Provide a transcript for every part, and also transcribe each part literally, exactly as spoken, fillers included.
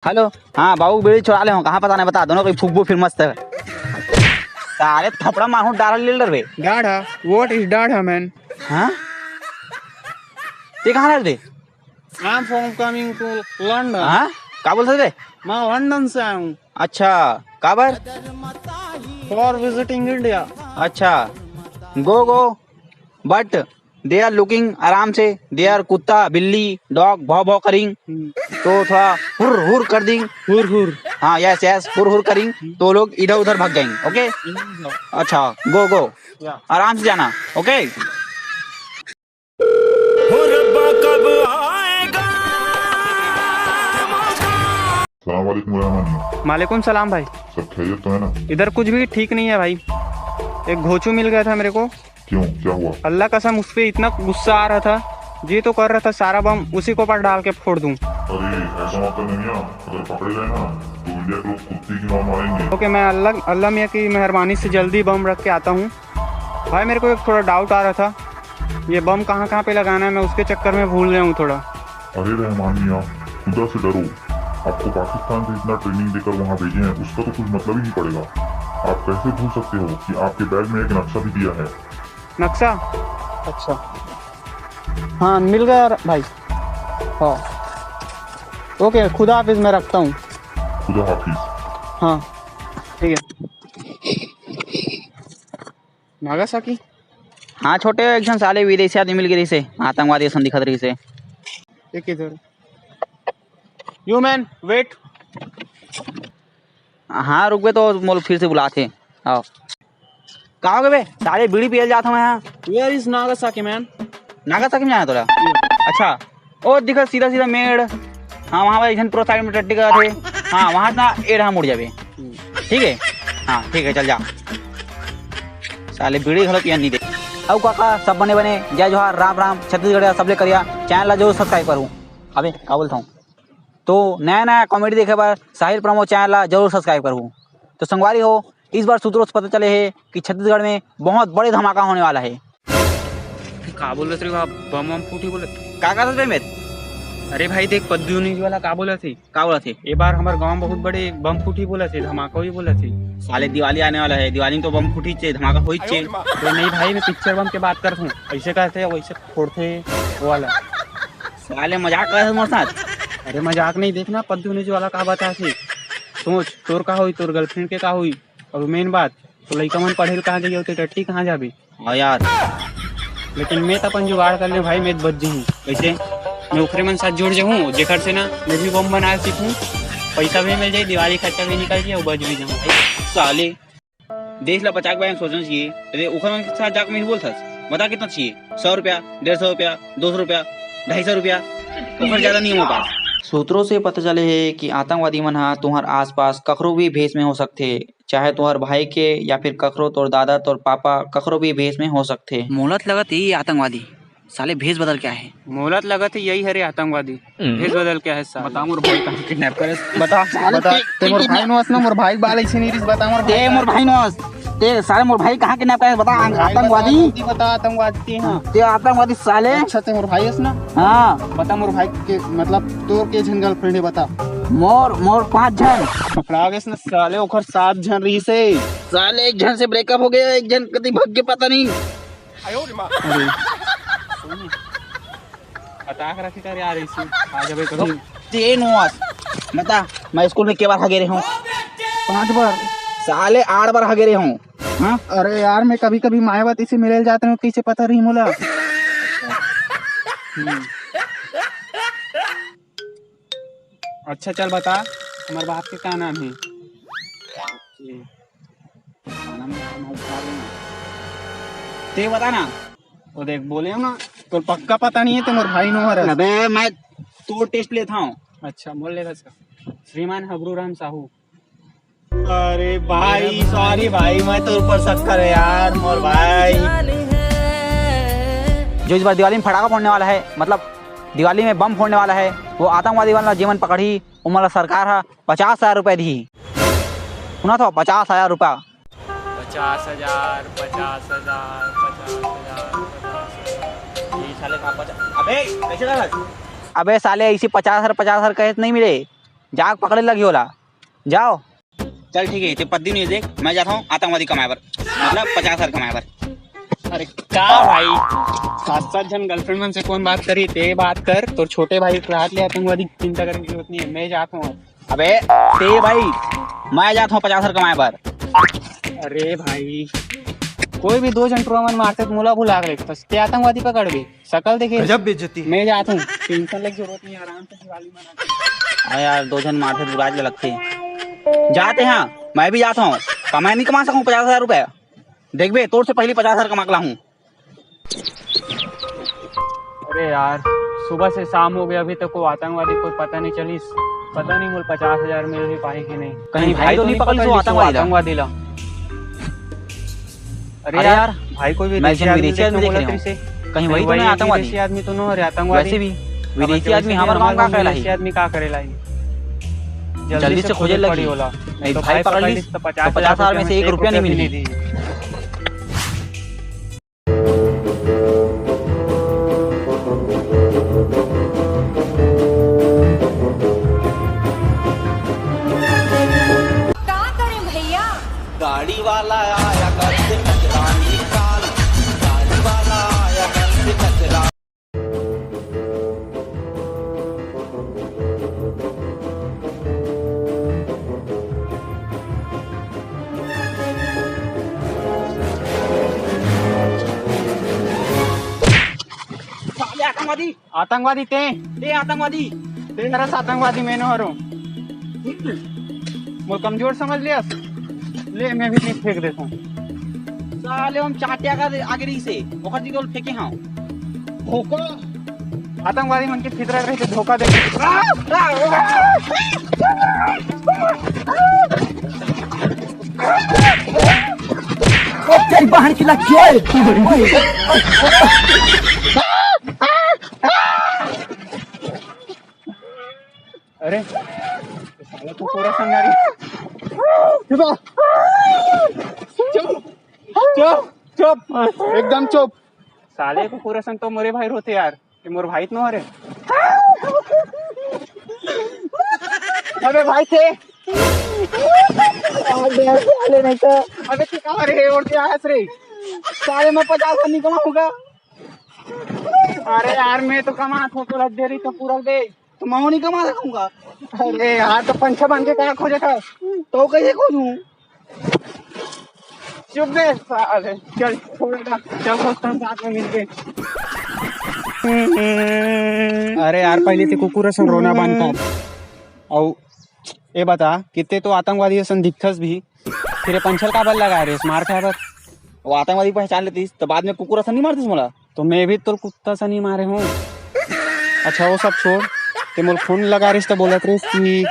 Hello. हाँ बाबू, बीड़ी छोड़ा ले हूँ, कहाँ पता नहीं, बता, दोनों को फूकबो फिर मस्त है। सारे थपड़ा मारू डाढ़ा ले Derby. Dadha? What is Dadha, man? हाँ, ते कहाँ रहते? I'm from coming to London. हाँ, का बोलते थे? मैं लंदन से आया हूँ। अच्छा, काबर? For visiting India. अच्छा, go go, but they are looking आराम से, they are कुत्ता, बिल्ली, डॉग, भौ भौ करिंग। हम्म। तो थोड़ा हुर हुर कर दिंग। हुर हुर। हाँ, यस यस, हुर हुर करिंग, तो लोग इधर उधर भाग जाएंगे। ओके, अच्छा, गो गो, या। आराम से जाना। ओके। सलाम वालेकुम रहमानी। मालेकुम सलाम भाई। सब खैरियत तो है ना? इधर कुछ भी ठीक नहीं है भाई। एक घोचू मिल गया था मेरे को। क्यों, क्या हुआ? अल्लाह कसम, उस पे इतना गुस्सा आ रहा था, जी तो कर रहा था सारा बम उसी के ऊपर डाल के फोड़ दूं। अरे, ऐसा मत कर नैया, अगर पकड़े गए ना तो इंडिया के लोग कुत्ते की मार मारेंगे। ओके, मैं अल्लाह अल्लाह मियाँ की मेहरबानी से जल्दी बम रख के आता हूँ। भाई, मेरे को एक थोड़ा डाउट आ रहा था, ये बम कहाँ कहाँ पे लगाना है, मैं उसके चक्कर में भूल गया हूँ थोड़ा। अरे रहमान मियाँ, खुदा से डरो। आपको पाकिस्तान से इतना ट्रेनिंग देकर वहाँ भेजे हैं, उसका तो कुछ मतलब ही नहीं पड़ेगा। आप कैसे भूल सकते हो कि आपके बैग में एक नक्शा भी दिया है? नक्शा? अच्छा, हाँ, मिल गया भाई। हाँ, ओके, खुदा हाफिज, मैं रखता हूँ। खुदा हाफिज। हाँ, ठीक है। नागासाकी? हाँ छोटे, एक झन साले विदेशी आदमी मिल गए रहिसे, आतंकवादी असन दिखत रहिसे। एक इधर। You man, wait. हाँ रुकबे तो मोला फिर से बुलाथे। आओ। का हो गे बे? साले बीड़ी पियल जात हवं यहाँ। Where is Nagasaki, man? Nagasaki में जाना तोला? अच्छा, ओ दिखा सीधा सीधा मेड़। हाँ, वहाँ वाला इधन पूरा साइड में टट्टी करत हे। हाँ, वहाँ से ना ए डहा मुड़ जाबे। ठीक है? हाँ, ठीक है, चल जा। साले बीड़ी घलो पियन नहीं दे। अउ काका, सब बने बने, जय जोहार, राम राम, छत्तीसगढ़िया सबले करिया। चैनल ला जरूर सब्सक्राइब करहू। अबे, का बोलत हूँ? तो नया नया कॉमेडी देखे बर साहिल प्रमोद चैनल ला जरूर सब्सक्राइब करहू। तो संगवारी हो, इस बार सूत्रों से पता चले हे कि छत्तीसगढ़ में बहुत बड़े धमाका होने वाला है। का बोलत रे बा, बम बम फूटी बोलत? का कहत बे मेर? अरे भाई देख, पद्दू न्यूज वाला का बोलत हे? का बोलत हे? ए बार हमर गांव बहुत बड़े बम फूटी बोलत हे, धमाका होई बोलत हे। साले दिवाली आने वाला है, दिवाली में तो बम फूटी चे, धमाका होई चे। अरे नहीं भाई, मैं पिक्चर बम के बात करत हूँ, ऐसे कहते हैं, वैसे फोड़ते वो वाला। साले मजाक करत हे मोर साथ। अरे मजाक नहीं, देखना पद्दू न्यूज वाला का बताथे। सोच, तोर का होई, तोर गर्लफ्रेंड के का होई, और मेन बात, तो लइका मन पढ़े ल कहाँ जाइए, होते टट्टी कहाँ जाबे? हाँ यार। लेकिन मैं तो अपन जुगाड़ कर ले भाई, मैं तो बच जाऊँ। कैसे? मैं ओकरे मन साथ जुड़ जाऊँ, जेकर से ना मैं भी बम बनाए सीखूँ, पैसा भी मिल जाए, दिवाली खर्चा भी निकल जाए और बच भी जाऊँ भाई। साले, देश ला बचाए के बारे में सोचना चाहिए। अरे ओकर मन के साथ जाके मैं भी बोलथस, बता कितना चाहिए? सौ रुपया, डेढ़ सौ रुपया, दो सौ रुपया, ढाई सौ रुपया, ओकर ज्यादा नहीं हो पास। सूत्रों से पता चले हे कि आतंकवादी मन ह तुहर आसपास कखरो भी भेष में हो सकथे, चाहे तुहर भाई के या फिर कखरो तोर दादा, तोर पापा, कखरो भी भेष में हो सकथे। मोला त लगत हे ये आतंकवादी साले भेष बदल के आए हे। मोला त लगत हे यही हरे आतंकवादी। भेष बदल के आए हे साले। बता मोर भाई कहाँ किडनैप करे? बता, साले बता। ते, ते मोर भाई नो अस ना, मोर भाई के बाल ऐसे नहीं रिस, बता मोर ते भाई मोर भाई नो अस। ते साले मोर भाई कहाँ किडनैप करे? बता, भाई बता, आतंकवादी। जल्दी बता, आतंकवादी ते, हाँ। ते आतंकवादी साले। अच्छा, ते मोर भाई अस ना? हाँ। बता मोर भाई के, मतलब तोर के झन गर्लफ्रेंड हे, बता। मोर, मोर पाँच झन। पकड़ा गेस ना साले, ओखर सात झन रहिसे। साले एक झन से ब्रेकअप हो गया, एक झन कति भग के पता नहीं। अरे। बता के रखी कर यार, इसी आ जाबे कभी। तेन हुआ। बता, मैं स्कूल में के बार हगे रहे हूँ? पाँच बार। साले आठ बार हगे रहे हूँ। हाँ? अरे यार, मैं कभी कभी मायावती से मिले जाते हूँ, कैसे पता रही मोला? हम्म। अच्छा चल बता, हमारे बाप के का नाम है? ते बता ना। वो देख, बोले हो ना, तो पक्का पता नहीं है, तो मोर भाई नो हरस। अबे, मैं तो टेस्ट लेता हूँ। अच्छा, मोर ले रहा इसका। श्रीमान हबरू राम साहू। अरे भाई, सॉरी भाई, मैं तो ऊपर शक्कर है यार, मोर भाई। जो इस बार दिवाली में फटाका फोड़ने वाला है, मतलब दिवाली में बम फोड़ने वाला है, वो आतंकवादी वाला जेमन पकड़ी, ओमन ला सरकार ह पचास हजार रुपया दिही। सुना था, पचास हजार रुपया। पचास हजार, पचास हजार, पचास हजार, पचास हजार। ये साले का पचास? अबे, कैसे लगा? अबे साले, इसी पचास हजार, पचास हजार कहे तो नहीं मिले। जाके पकड़े लगही ओला। जाओ। चल ठीक है, ते पद्दी नहीं देख, मैं जाता हूँ आतंकवादी कमाए बर, मतलब पचास हजार कमाए बर। अरे का भाई, सात सात झन गर्लफ्रेंड मन से कौन बात करी? ते बात कर, तोर छोटे भाई के हाथ ले आतंकवादी की चिंता करे की जरूरत नहीं है, मैं जाता हूँ। अबे ते भाई, मैं जाता हूँ पचास हजार कमाए बर। अरे भाई, कोई भी दो झन टुरा मन मारते तो मोला भुला के बस ते आतंकवादी पकड़बे। सकल देखे। गजब बेइज्जती। मैं जाता हूँ, टेंशन लेके जरूरत नहीं, आराम से दिवाली मना। हाँ यार, दो झन मारते बुरा लगथे। जाते हैं, मैं भी जाता हूँ। कमाए नहीं कमा सकूँ पचास हजार रुपया? देखबे, तोर से पहले पचास हजार कमा के लाहूँ। अरे यार, सुबह से शाम हो गया, अभी तक वो आतंकवादी को पता नहीं चलिस। पता नहीं मोला पचास हजार मिल भी पाही कि नहीं। कहीं भाई तो नहीं पकड़िस वो आतंकवादी ला? आतंकवादी ला। अरे अरे यार, यार, भाई कोई मैं विदेशी आदमी विदेशी देखे आदमी तो देख बोलत रहे रहिसे। कहीं वही तो नहीं आतंकवादी? विदेशी आदमी तो नो हरे आतंकवादी। वैसे भी विदेशी आदमी हमारे गाँव का करेला ही? विदेशी आदमी का करेला ही? जल्दी से खोजे लगी। नहीं तो भाई पकड़ लीस तो पचास हजार में से एक रुपया नहीं मिली। का करें भैया? गाड़ी वाला आया घर से कचरा निकाल, गाड़ी वाला आया घर से कचरा। साले आतंकवादी। आतंकवादी ते? ते आतंकवादी। ते हरस आतंकवादी, मैं नो हरो। मोर कमजोर समझ लिया। ले, मैं भी नहीं फेंक देता हूँ। साले हम चाटिया का आगे रहिसे, ओकर जी गोल फेंके हाँ। धोखा। आतंकवादी मन के फितरत रहिथे धोखा दे। तेरी बहन की लग गई। अरे, साला तो पूरा संगारी। चुप, चुप, चुप, चुप, एकदम चुप। साले कुकुर असन तो मोरे भाई रोथे यार, ये मोर भाई तो नो हरे। अबे भाई थे। अबे साले नहीं तो। अबे तू कहाँ रे? और क्या हंस रे? साले मैं पचास नहीं कमाऊंगा। अरे यार मैं तो कमा तो लग दे रही तो पूरा दे। तो मैं नहीं कमा सकूंगा। अरे यार, तो पंछा बन के कहाँ खोजे था? तो कैसे खोजूं? चुप बे साले, चल छोड़ ना, चल दोस्तों साथ में मिलके। अरे यार, पहले ते कुकुर असन रोना बंद कर। अउ ये बता, कितने तो आतंकवादी असन दिखथस भी, फिर ये पंछल काबर लगा रे, मार खाए बर? वो आतंकवादी पहचान लेतीस, तो बाद में कुकुर असन नहीं मारतीस मोला। तो मैं भी तो कुत्ता सा नहीं मारे हूँ। अच्छा, वो सब छोड़, ते मोल फोन लगा रहिस तो बोलत रहिस कि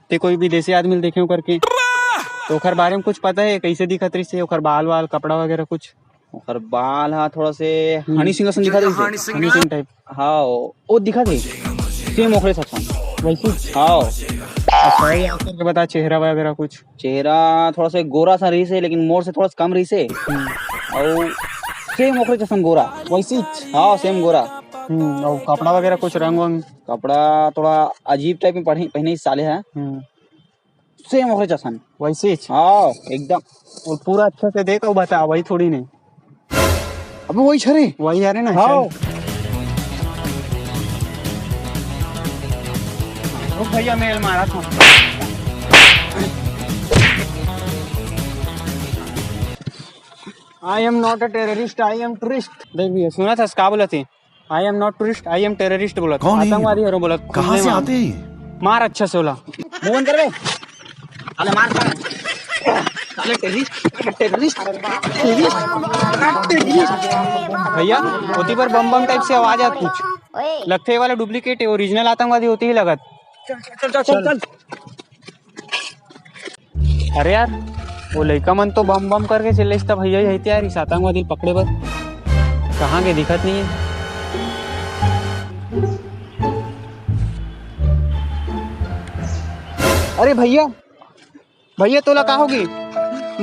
ते कोई विदेशी आदमी ल देखे हो करके। तो ओखर बारे में कुछ पता है, कैसे दिखत रहिस, ओखर बाल वाल, कपड़ा वगैरह कुछ? ओखर बाल हा थोड़ा से हम्म। हनी सिंह असन दिखत रहिस। हनी सिंह टाइप। हाँ, वो दिखत है। सेम ओखरे ससन। वैसे? हाँ। अच्छा, ये करके बता, चेहरा वगैरह कुछ? चेहरा थोड़ा सा गोरा सा रहिसे, लेकिन मोर से थोड़ा सा कम रहिसे। हम्म। अउ सेम ओखरे जसन गोरा। वैसे ही? हाँ, सेम गोरा। हम्म, अउ कपड़ा वगैरह कुछ रंग वंग? कपड़ा थोड़ा अजीब टाइप में पहने, पहने इस साले है। हम्म। सेम ओखरे जसन। वैसे ही? हाँ, एकदम। वो पूरा अच्छे से देख अउ बता, वही थोड़ी नहीं। अबे वही छरे। वही हरे ना, हाँ। चल। ओ भैया, मेल मारा था। I am not a terrorist, I am tourist। देख भैया, सुना था, का बोला थी? I am not tourist, I am terrorist बोला था। कौन है ये? आतंकवादी हरो बोला था। कहाँ से आते हैं ये? मार अच्छा से बोला। मुंह बंद कर बे। साले मार, मार। साले terrorist, terrorist, terrorist, terrorist। भैया, होती पर बम बम टाइप से आवाज आत कुछ। लगथे वाला डुप्लीकेट है, ओरिजिनल आतंकवादी होती ही लगत। चल, चल, चल, चल, चल। अरे यार, वो लइका मन तो बम बम करके चिल्लाइस, त भैया यही तैयार इस आतंकवादी पकड़े बर। कहाँ के दिखत नहीं है। अरे भैया, भैया तोला का होगी?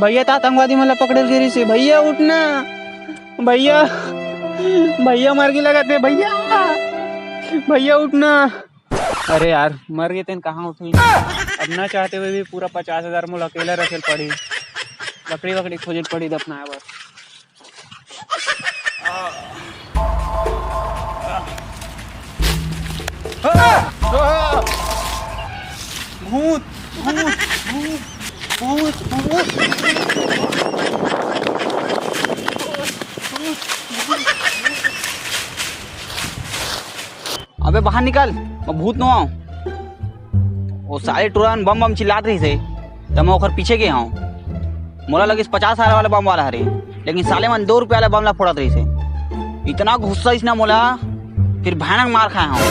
भैया त आतंकवादी मन ला पकड़े गिरी से। भैया उठना, भैया, भैया मर के लगत है। भैया, भैया उठना। अरे यार, मर गे तेन कहाँ उठही? अब ना चाहते हुए भी पूरा पचास हजार मोला अकेला रखे ल पड़ी। लकड़ी वकड़ी खोजे ल पड़ी दफनाए बर। भूत, भूत, भूत, भूत, भूत। अबे बाहर निकल, मैं भूत नो आंव। वो साले टुरा मन बम बम चिल्लात रहिस हे, त मैं ओखर पीछे गे हंव। मोला लगिस पचास हजार वाला बम वाला हरे, लेकिन साले मन दो रुपया वाला बम ला फोड़त रहिस हे। इतना गुस्सा आइस ना मोला, फिर भयानक मार खाए हंव।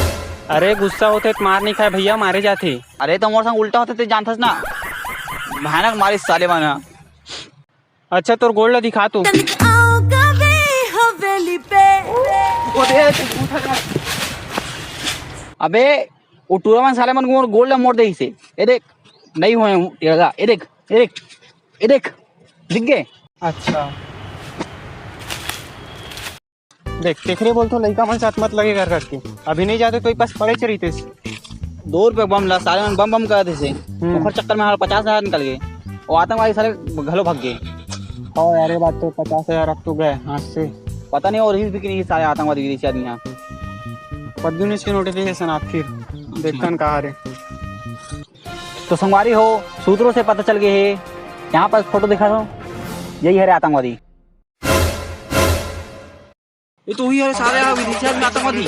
अरे गुस्सा होथे त मार नहीं खाए भैया, मारे जाथे। अरे तो मोर संग उल्टा होथे ते जानथस ना, भयानक मारिस साले मन ह। अच्छा, तोर गोड़ ला दिखा तू। तनिक आओ गावे हवेली पे। अबे, वो टूरा मन साले मन मोर गोड़ ला मोड़ देहिस हे। ए देख, नहीं होए हूँ टेढ़ा। ए देख, ए देख, ए देख, दिख गे। अच्छा। देख, तेखरे बोलथों लइका मन साथ मत लगे कर करके। अभी नहीं जाते तो ई पास पड़ेच रहितेस। दो रुपया बम ला साले मन बम बम कर देसे। हम्म। ओखर चक्कर में हमारा पचास हजार निकल गए। वो आतंकवादी साले घलो भाग गए। हाँ यार, ये बात तो, पचास हजार अब तो गए हाथ से। पता नहीं और ही भी कि नहीं साले आतंकवादी विदेशी आदमी यहाँ। पद्दू न्यूज के नोटिफिकेशन आप फिर देखतन कहाँ रे। तो संगवारी हो, सूत्रों से पता चल गए है, यहाँ पर फोटो देखा था, यही हरे आतंकवादी। ये तो वही हरे सारे, यहाँ विदेशी आदमी आतंकवादी।